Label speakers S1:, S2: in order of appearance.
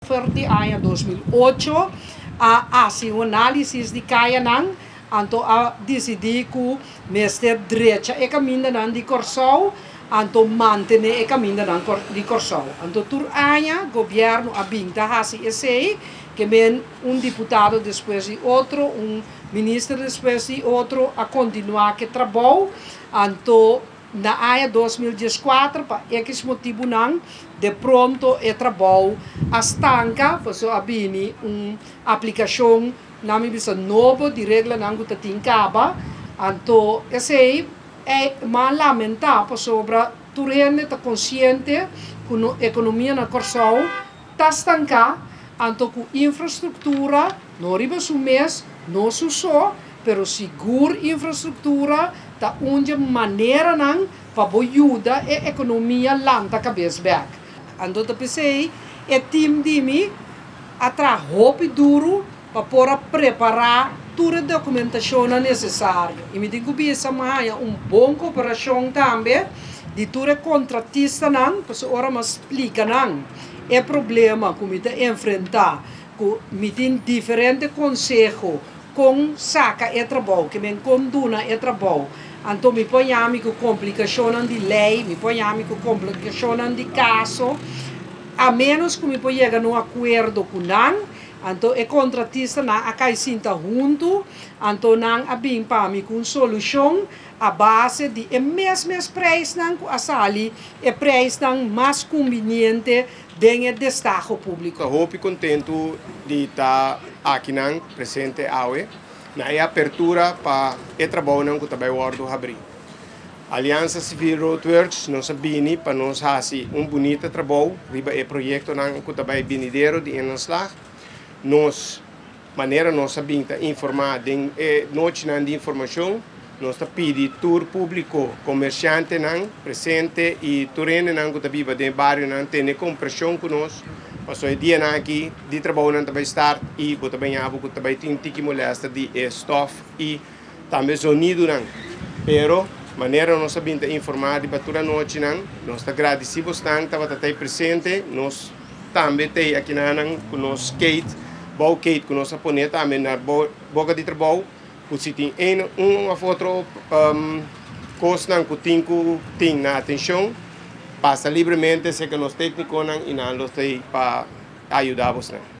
S1: For di aña 2008 a hasi un análisis di kayanan, anto a disidí ku mester drecha e kamindanan di Kòrsou, anto mantené e kamindanan di Kòrsou. Anto tur aña gobièrnu a bin ta hasi esei, ke men un diputado despues di otro, un minister despues di otro a kontinuá ku e trabou. Anto na aña 2014, pa X motibunan, de pronto e trabou a stanka, pasobra a bini un aplikashon, na mi bisa, nobo di reglanan ku ta tin kaba. Anto esei e m'a lamentá, pasobra tur hende ta konsiente ku nos ekonomia na Kòrsou ta stanká, anto ku infrastruktura, no riba su mes, no su so, pero sigur infrastruktura ta un maneranan pa yuda e ekonomia lanta kabes bèk. Anto ta p'esei e team di mi a traha hopi duru pa por prepará tur e dokumentashon nesesario. I mi tin ku bisa, un bon kooperashon tambe di tur e kontratistanan, pasobra ora m'a splika nan e problema ku mi ta enfrentá, ku mi tin diferente konseho kon saka e trabou, ke men kon duna e trabou. Anto mi por yama ku komplikashon di lei, mi por yama ku komplikashon di kaso, a menos ku mi por yega na un akuerdo ku nan, anto e kontratistanan a kai sinta huntu, anto nan a bin pa mi ku solushon a base di e mes prijsnan ku a sali e prijsnan mas konveniente den e destaho públiko.
S2: Hopi kontentu di ta akinan presente awe na e apertura pa e trabounan ku ta bai wòrdu habrí. Aliansa Sivil Roadworks nos a bini pa nos hasi un bunita trabou riba e proyektonan ku ta bai binidero di inslag. Nos manera nos a bin ta informá den e nochinan di informashon, nos ta pidi tur públiko, komersiantenan presente i tur hendenan ku ta biba den barionan tene komprenshon ku nos. Paso e dianan aki di trabounan ta bai start i bo ta bai haña ku ta bai tin tiki molèster di e stof i tambe zonidonan. Pero manera nos a bin ta informá riba tur anochinan, nos ta gradisí bosnan tabata presente, nos tambe t'ei akinan ku nos skate, bou skate ku nos a pone tambe na boka di trabou, ku si tin un òf otro kosnan ku tin ku tin na atenshon, pasa libremente serka nos téknikonan i nan lo t'ei pa yuda bosnan.